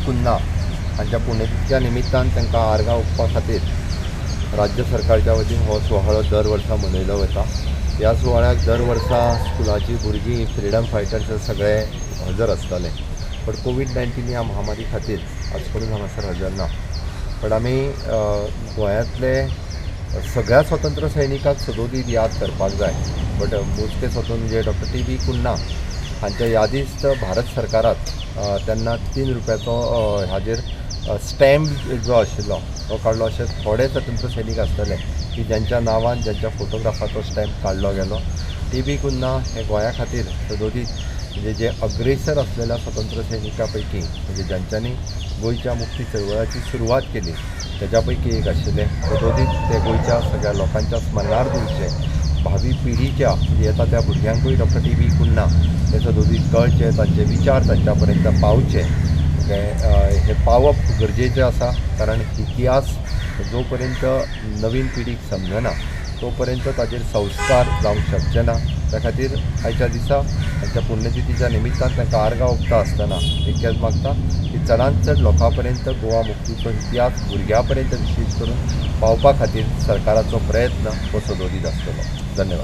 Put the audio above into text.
कुन्हा हांच्या पुण्यतिथीच्या निमित्तान तांकां आर्गां ओंपपा खातीर राज्य सरकारच्या वतीन हो सुवाळो दर वर्सा मनयलो वता. ह्या सुवाळ्याक दर वर्सा स्कुलाचीं भुरगीं, फ्रिडम फायटर्स सगळे हजर आसताले, बट कोवीड-19 ह्या महामारी खातीर आज कोणूच हांगासर हजर ना. बट आमी गोंयांतले सगळ्या स्वतंत्र सैनिकांक सदोदीत याद करपाक जाय, बट मोजके स्वतंत्र म्हणजे डॉक्टर टी बी कुन्हा हांच्या यादीस्त भारत सरकारात तेन्ना 3 रुपयाचो हाजेर स्टॅम्प जो आशिल्लो तो काडलो. अशे थोडे स्वतंत्र सैनीक आसतले की ज्यांच्या नांवान, ज्यांच्या फोटोग्राफाचो स्टॅम्प काडलो गेलो. टी बी कुन्हा हे गोंया खातीर सदोदीत म्हणजे जे अग्रेसर असलेल्या स्वतंत्र सैनिका पैकी, म्हणजे ज्यांच्यांनी गोंयच्या मुक्ती चळवळाची सुरवात केली त्याच्या पैकी एक आशिल्ले. सदोदीत ते गोंयच्या सगळ्या लोकांच्या स्मरणार उरचे, भावी पिढीच्या म्हणजे येता त्या भुरग्यांकूय डॉक्टर टी बी कुन्हा हे सदोदीत कळचे, तांचे विचार तांच्या पर्यंत पावचे. ओके, हे पावप गरजेचें आसा, कारण इतिहास जो पर्यंत नवीन पिढीक समजना तो पर्यंत ताजेर संस्कार जावंक शकचे ना. त्या खातीर आयच्या दिसा तांच्या पुण्यतिथीच्या निमित्तान तांकां आर्गां ओंपता आसतना इतकेंच मागता की चडांत चड लोकां पर्यंत गोवा मुक्तीचो इतिहास भुरग्यां पर्यंत विशेश करून पावपा खातीर सरकाराचो प्रयत्न हो सदोदीत आसतलो. धन्यवाद.